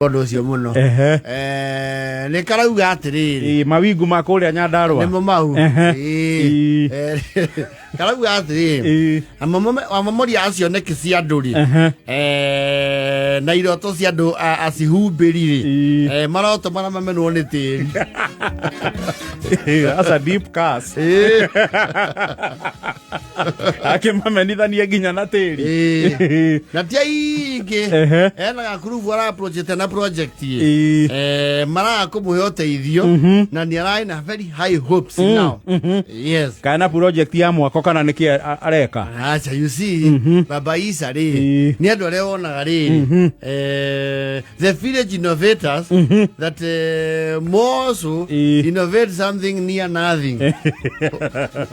Ũndũ ũcio mũno. Nĩ karauga atĩrĩrĩ. Ĩ, mawingu ma kũrĩa Nyandarũa. Nĩmo mau. Ehe. Ĩĩ. Ĩ. Karauga atĩrĩrĩ. Amomori a cioneki cia andũ rĩ, na iroto cia andũ acihumbĩri rĩ, maroto marĩa mamenwo nĩ tĩri. That's a deep curse. Akĩmamenithania nginya na tĩri. Ĩĩ. Na ti aingĩ. Ena gakurubu ara-approachĩte na project ĩ. Maraga kũmũhe ũteithio na nĩ ararĩ na very high hopes now. Yes. Kana na project ya mwako kana nĩkĩ areka? Acha, you see, Baba Isa rĩ, nĩ andũ arĩa wonaga rĩrĩ, the village innovators that more so innovate something near nothing.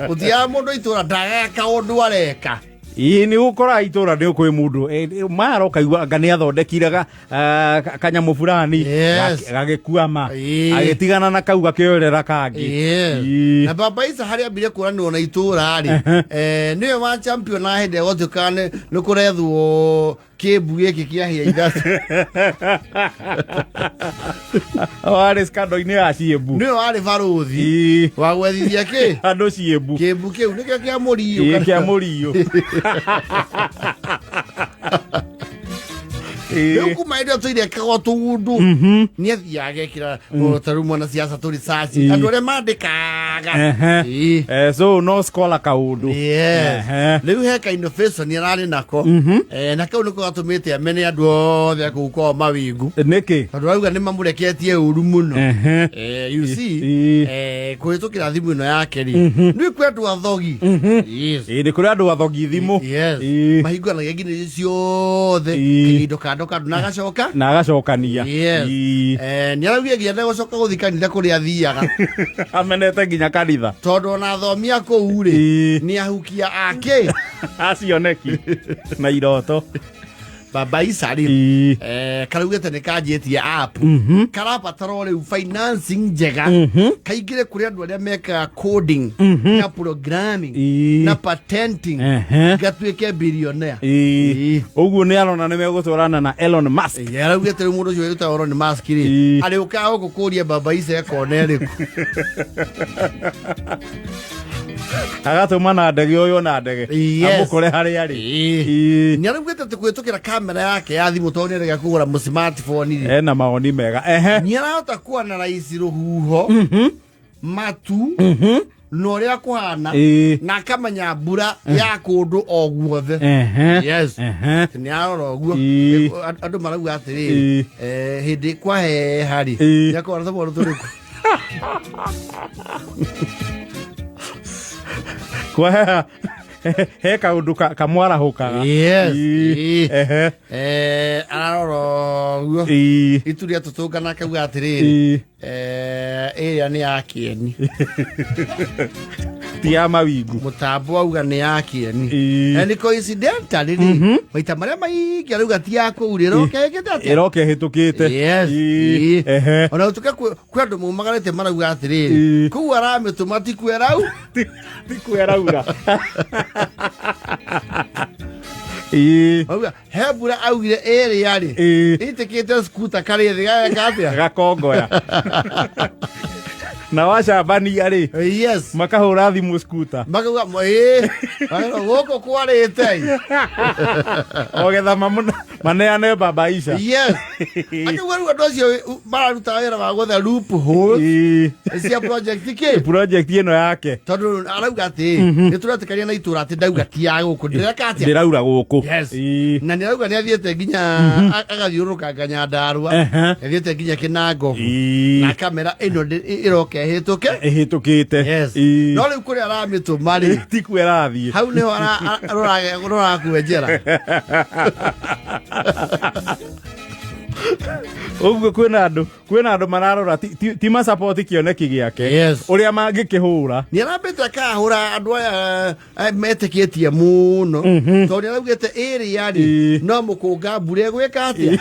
Gũtiaga mũndũ itũra ndagaga kaũndũ areka. Ĩĩ, nĩ ũkoraga itũra nĩ kwĩ mũndũ mara ũkaigua anga nĩ athondekire kanyamũ fulani, gagĩkuama, agĩtigana na kau gakĩoerera kangĩ. Na Baba Isa harĩa ambire kũranĩrwo na itũra rĩ, nĩwe wa champion na hĩndĩ ĩrĩa gwatuĩkaga nĩ kũrethwo kĩmbu gĩkĩ kĩa hĩa ithatũ. Warĩ scandal-inĩ ya ciĩmbu. Nĩwe warĩ barũthi wa gwethithia kĩ andũ ciĩmbu. Kĩmbu kĩu nĩkĩo kĩa mũriũ. Ĩĩ, kĩa mũriũ. Rĩu kuma hĩndĩ ĩyo tũire kagwo tũgundu nĩ athiaga agekĩra ta rĩu mwanasiasa tũrĩ saci andũ arĩa mandĩkaga. So no scholar kaũndũ. Yes. Rĩu he ka innovation ararĩ nako. Na kau nĩko gatũmĩte amene andũ othe a kũu kwao mawingu. Nĩkĩ? Tondũ arauga nĩ mamũreketie ũru mũno. You see, kũhĩtũkĩra thimũ ĩno yake rĩ, nĩ kwĩ andũ athogi. Yes. Ĩĩ, nĩ kũrĩ andũ athogi thimũ. Yes. Mahingũranagia nginya icio ciothe, kaindo kando kando, na agacoka na agacokania. Yes. Nĩ araugire nginya ndegũcoka gũthiĩ kanitha kũrĩa athiaga. Amenete nginya kanitha. Tondũ ona athomi a kũu rĩ, nĩ ahukia ake acioneki na iroto. Baba Isa rĩ, karaugĩte nĩ kanjĩtie app karabatara o rĩu financing njega, kaingĩre kũrĩ andũ arĩa mekaga coding na programming na patenting, gatuĩke billionaire. Ũguo nĩ arona nĩ megũtwarana na Elon Musk. Ĩĩ, araugĩte rĩu mũndũ ũcio wĩtagwo Elon Musk rĩ, arĩũkaga gũkũ kũria Baba Isa ekona ĩrĩkũ. Agatũma na ndege ũyũ na ndege amũkore harĩa arĩ. Nĩ araugĩte atĩ kũhĩtũkĩra kamera yake ya thimũ, tondũ nĩ arega kũgũra mũ smartphone rĩ, ena mawoni mega. Nĩ arahota kuanalyze rũhuho, matu na ũrĩa kũhana, na akamenya mbura ya kũndũ o guothe. Yes. Nĩ arora ũguo. Andũ marauga atĩrĩrĩ, hĩndĩ kwaheha rĩ, nĩ akorwo na tũmwana tũrĩkũ. Kwaheha he kaũndũ kamwarahũkaga. Ararora ũguo itu rĩa tũtũngana, akauga atĩrĩrĩ, ĩrĩa nĩ ya kĩeni. Ti ya mawingu. Mũtambo auga nĩ ya kĩeni. And coincidentally rĩ, maita marĩa maingĩ arauga ti ya kũu rĩ, ĩroka ĩkĩte atĩa? Ĩroka ĩhĩtũkĩte. Yes. Ona gũtuĩka kwĩ andũ maumagarĩte marauga atĩrĩrĩ, kũu aramĩtũma ti kwerau. Ti kweraura. Auga he mbura augire ĩrĩa rĩ, ĩitĩkĩte skuta karĩ thĩ gageka atĩa? Gakongoya na wacambania rĩ, makahũra thimũ skuta. Makauga ĩĩ, makauga, gũkũ kwarĩte. O getha maneane Baba Isa. Yes, akauga rĩu andũ acio mararuta wĩra wa gwetha loopholes cia project kĩ project ĩno yake. Tondũ arauga atĩ nĩ tũretĩkania na itũra atĩ ndauga ti ya gũkũ, ndĩreka atĩa? Ndĩraura gũkũ. Yes. Na nĩ arauga nĩ athiĩte nginya agathiũrũrũkanga Nyandarũa, nĩ athiĩte nginya Kĩnangobu, na kamera ĩno ĩroka ĩhĩtũke. Ĩhĩtũkĩte. Yes. No rĩu kũrĩa aramĩtũma rĩ, ti kuo ĩrathiĩ. Hau nĩho rũrakwenjera. Ũguo kwĩna andũ mararora ti masapoti kĩoneki gĩake, ũrĩa mangĩkĩhũra. Nĩ arambĩte akahũra andũ aya metĩkĩtie mũno, tondũ nĩ araugĩte ĩrĩa rĩ, no mũkũnga mbura ĩgwĩka atĩa?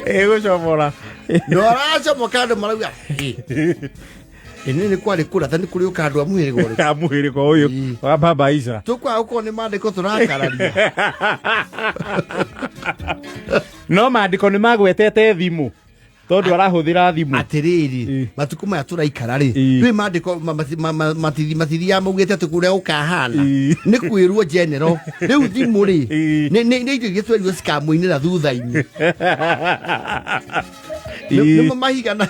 Ĩgũcomora. No aracomoka, andũ marauga, "Ĩ, Ĩnĩ nĩ kwarĩ kũratha nĩ kũrĩ ũka andũ a mũhĩrĩga ũrĩkũ? A mũhĩrĩga ũyũ wa Baba Isa. Tũkwaga gũkorwo nĩ maandĩko tũrakararia. No maandĩko nĩ magwetete thimũ tondũ arahũthĩra thimũ. Atĩrĩrĩ, matukũ maya tũraikara rĩ, rĩ maandĩko matithiaga maugĩte atĩ kũrĩa gũkahana. Nĩ kwĩrwo general. Rĩu thimũ rĩ, nĩ indo iria twerirwo cikamũinĩra thutha-inĩ. Nĩmo mahiga na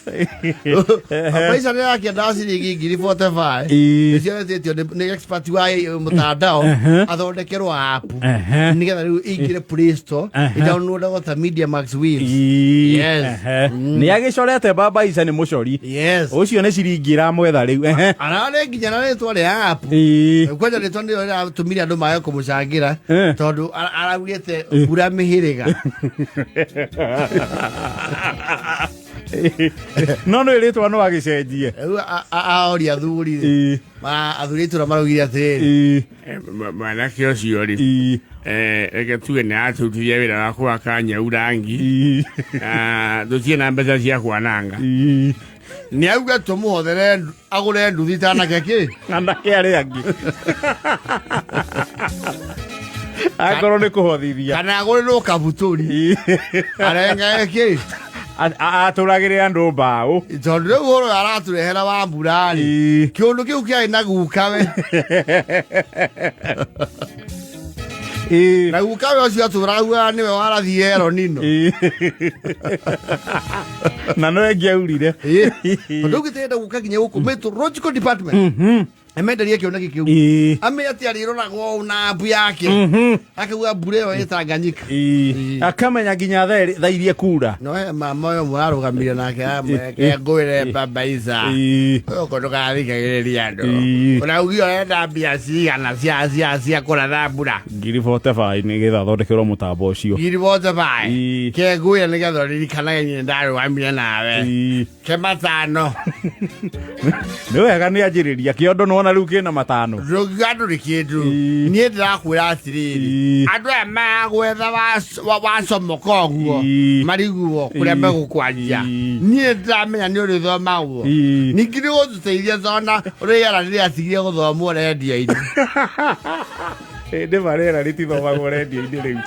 Maica nĩ arakĩenda ciringi 45,000. Nĩcio etĩtio nĩ expert wa mtandao athondekerwo app nĩgetha rĩu ĩingĩre Play Store, ĩdownloadagwo ta Media Max Waves. Yes. Nĩ agĩcorete Baba Isa nĩ mũcori. Yes. Ũcio nĩ ciringi ĩramwetha rĩu. Ararĩ nginya na rĩtwa rĩa app. Kwanja rĩtwa nĩrĩo rĩratũmire andũ mage kũmũcangĩra tondũ araugĩte mbura mĩhĩrĩga. No nĩ rĩtwa no agĩcenjie. Rĩu aoria athuri rĩ, athuri a itũra maraugire atĩrĩrĩ, Mwanake ũcio rĩ, reke tuge nĩ aratũrutithia wĩra wa kũhaka nyau rangi. Tũtirĩ na mbeca cia kwananga. Nĩ auga tũmũhothere agũre nduthi ta anake kĩ anake arĩa angĩ akorwo nĩ kũhothithia kana agũrĩrwo kabutũri arengage kĩ atũragĩre andũ mbaũ. Tondũ rĩu ũhoro ũyũ aratũrehera wa mbura rĩ, kĩũndũ kĩu kĩarĩ na gukawe na gukawe ũcio atũraugaga nĩwe warathiĩ Eronino. Na no ĩngĩaurire. Tondũ ũgĩtenda gũka nginya gũkũ meteorological department emenderie kĩoneki kĩu, ame atĩ arĩroragwo ũũ na app yake akauga mbura ĩyo ĩ Tanganyika. Akamenya nginya thaa iria kura. No he mama ũyũ mũrarũgamire nake amweke ngwĩre Baba Isa ũyũ ndũgathikagĩrĩria andũ. Ũraugire ũrenda mbia cigana cia kũratha mbura? 45,000 nĩgetha athondekerwo mũtambo ũcio. 45,000. Ke ngwĩre nĩgetha ũririkanage niĩ ndarũgamire nawe. Ke 5,000. Nĩ wega nĩ anjĩrĩria kĩondo nĩwona rĩu kĩna 5,000. Ndũngiuga ndũrĩ kĩndũ. Niĩ ndĩrakwĩra atĩrĩrĩ, andũ aya maragwetha wacomoka ũguo mariguo kũrĩa megũkwanjia. Niĩ ndĩramenya nĩ ũrĩthomagwo. Ningĩ nĩ gũtũteithia tona rĩera rĩrĩatigire gũthomwo rendio-inĩ. Nĩ ma rĩera rĩtithomagwo rendio-inĩ rĩu.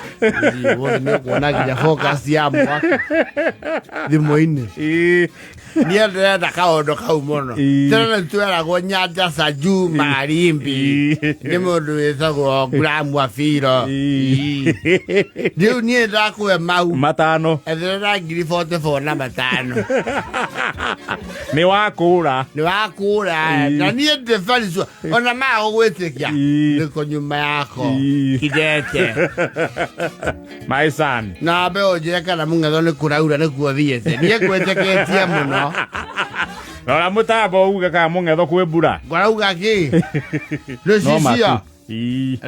Wothe nĩ ũkuona nginya forecast ya mwaka thimũ-inĩ. Niĩ ndĩrenda kaũndũ kau mũno. Tene nĩ tweragwo nyanja za juu marimbi nĩ mũndũ wĩtagwo Graham Wafiro. Rĩu niĩ ndakũhe mau 5,000. Etherera 44,000 na 5,000. Nĩ wakũra. Nĩ wakũra. Na niĩ ndĩ very sure ona maga gũgwĩtĩkia nĩko nyuma yako kidete. My son. Na mbe ũnjĩre kana mũng'etho nĩ kũraura nĩkuo thiĩte. Niĩ ngwĩtĩkĩtie mũno. Rora mũtambo uge kana mũng'etho kwĩ mbura. Ngwarauga kĩ? Nĩ No matu. cicio. Eh?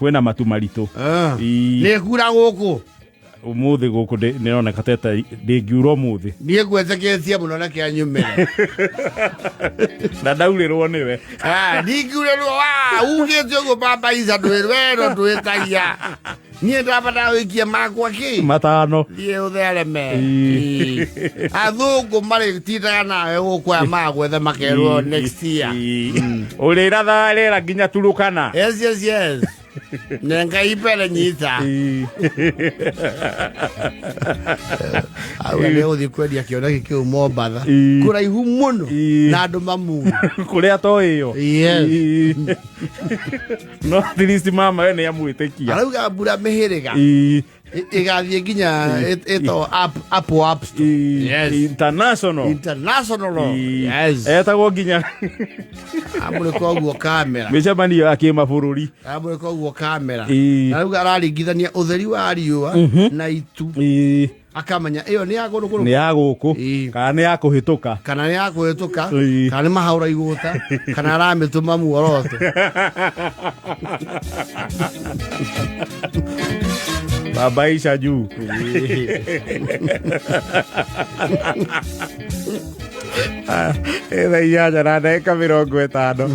Kwĩna matu maritũ. Nĩ kura gũkũ? Ũmũthĩ gũkũ nĩroneka ta ndĩngiura ũmũthĩ. Niĩ ngwĩtĩkĩtie mũno na kĩa nyumĩre. Na ndaurĩrwo nĩwe. Ndingiurĩrwo wa ugĩte ũguo Baba Isa ndwĩrwerwo ndwĩtagia. Niĩ ndabatara gũikia makwa kĩ? 5,000. Thiĩ ũthereme. Athũngũ marĩtindaga nawe gũkũ aya magwetha makerwo next year. Ũrĩrathaga rĩera nginya Turukana. Yes, yes, yes. Nenga ipere nyita. Auga nĩ ũgũthiĩ kwendia kĩoneki kĩu Mombatha. Kũraihu mũno na andũ mamuge. Kũrĩa toĩyo. Yes. No at least mama we nĩ amwĩtĩkia. Arauga mbura mĩhĩrĩga. Ĩgathiĩ nginya ĩtagwo Apple App Store. Yes. International. International. Yes. Etagwo nginya Amũrĩka ũguo kamera. mĩcemanio ya kĩmabũrũri. Amũrĩka ũguo kamera. Arauga araringithania ũtheri wa riũa na itu. Akamenya ĩyo nĩ ya gũkũ. Nĩ ya gũkũ. Kana nĩ ya kũhĩtũka. Kana nĩ ya kũhĩtũka. Kana nĩ mahaũra igũta. Kana aramĩtũma muoroto. Baba Isa juu. 8:50.